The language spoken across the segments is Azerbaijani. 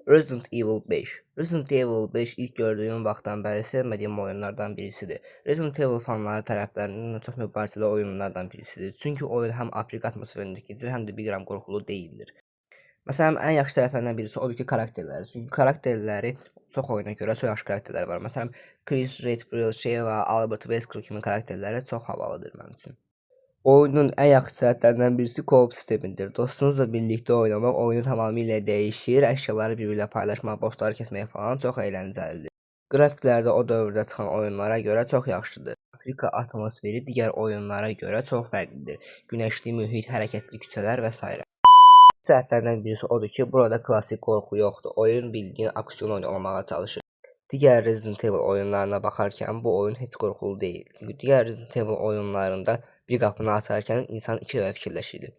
Resident Evil 5. Resident Evil 5 ilk gördüyüm vaxtdan bəri sevmədiyim oyunlardan birisidir. Resident Evil fanları tərəflərindən çox mübahisəli oyunlardan birisidir. Çünki oyun həm Afrika atmosferində keçir, həm də bir qram qorxulu deyildir. Məsələn, ən yaxşı tərəflərindən birisi odur ki, karakterləri. Çünki karakterləri çox oyuna görə çox yaxşı karakterlər var. Məsələn, Chris Redfield, Sheva, Albert Wesker kimi karakterləri çox havalıdır mənim üçün. Oyunun ən yaxşı cəhətlərindən birisi co-op sistemidir. Dostunuzla birlikdə oynamaq oyunu tamamilə dəyişir, əşyaları bir-biri ilə paylaşmaq, bossları kəsmək falan çox əyləncəlidir. Qrafiklər də o dövrdə çıxan oyunlara görə çox yaxşıdır. Afrika atmosferi digər oyunlara görə çox fərqlidir. Günəşli mühit, hərəkətli küçələr və s. Cəhətlərdən birisi odur ki, burada klassik qorxu yoxdur. Oyun bildiyin aksiyon oyunu olmağa çalışır. Digər Resident Evil oyunlarına baxarkən bu oyun heç qorxulu deyil. Çünki digər Resident Evil oyunlarında bir qapını açarkən insan iki dəfə fikirləşirdi.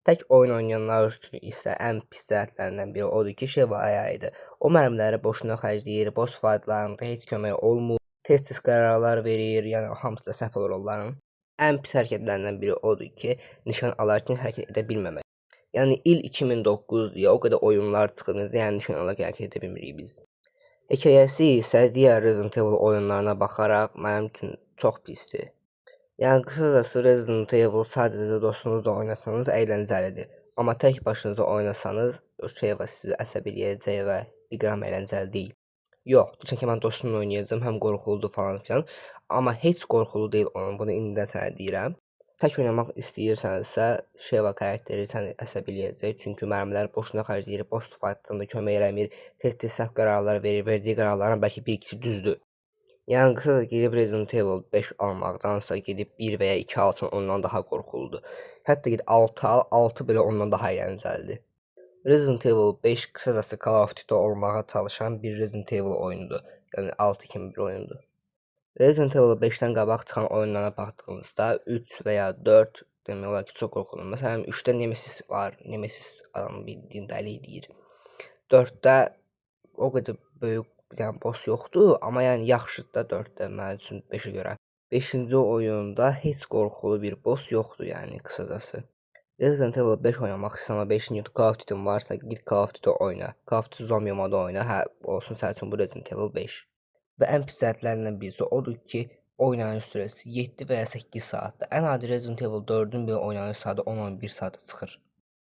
Tək oyun oynayanlar üçün isə ən pis cəhətlərindən biri odur ki, Sheva AI-dır. O mərmiləri boşuna xərcləyir, boss fightlarında heç kömək olmur, tez-tez qərarlar verir, yəni hamısı da səhv olur onların. Ən pis hərəkətlərindən biri odur ki, nişan alarkən hərəkət edə bilməmək. Yəni il 2009 deyə o qədər oyunlar çıxır, necə yəni nişan alarkən hərəkət edə bilmirik biz. Hekayəsi isə digər Resident Evil oyunlarına baxaraq mənim üçün çox pisdir. Yəni qısacası Resident Evil sadəcə dostunuzla oynasanız əyləncəlidir. Amma tək başınıza oynasanız o Sheva sizi əsəb eləyəcək və bir qram əyləncəli deyil. Yox, çünki mən dostumla oynayacağam, həm qorxuludur falan filan. Amma heç qorxulu deyil onun, bunu indidən sənə deyirəm. Tək oynamaq istəyirsənsə, Sheva karakteri səni əsəb eləyəcək. Çünki mərmilər boşuna xərcləyir, boss fightında kömək eləmir, tez-tez səhv qərarlar verir, verdiyi qərarların bəlkə bir-ikisi düzdür. Yəni qısaca gedib Resident Evil 5 almaqdansa gedib 1 və ya 2 alsan ondan daha qorxuludur. Hətta get 6 al, 6 belə ondan daha əyləncəlidir. Resident Evil 5 qısacası Call of Duty olmağa çalışan bir Resident Evil oyunudur. Yəni 6 kimi bir oyundur. Resident Evil 5-dən qabaq çıxan oyunlara baxdığımızda 3 və ya 4 demək olar ki, çox qorxulu. Məsələn, 3-də Nemesis var. Nemesis adamı bildiyin dəli eləyir. 4-də o qədər böyük bir dənə boss yoxdur, amma yəni yaxşıdır da 4-də mənim üçün 5-ə görə. 5-ci oyunda heç qorxulu bir boss yoxdur, yəni qısacası. Resident Evil 5 oynamaq istəyirsən, amma 5-in yoxdur, Call of Duty varsa git Call of Duty oyna. Call of Duty Zombie modu oyna, hə olsun sənin üçün bu Resident Evil 5. Və ən pis cəhətlərindən birisi odur ki, oynanış sürəsi 7 və ya 8 saatdır. Ən adi Resident Evil 4-ün belə oynanış saatı 10-11 saata çıxır.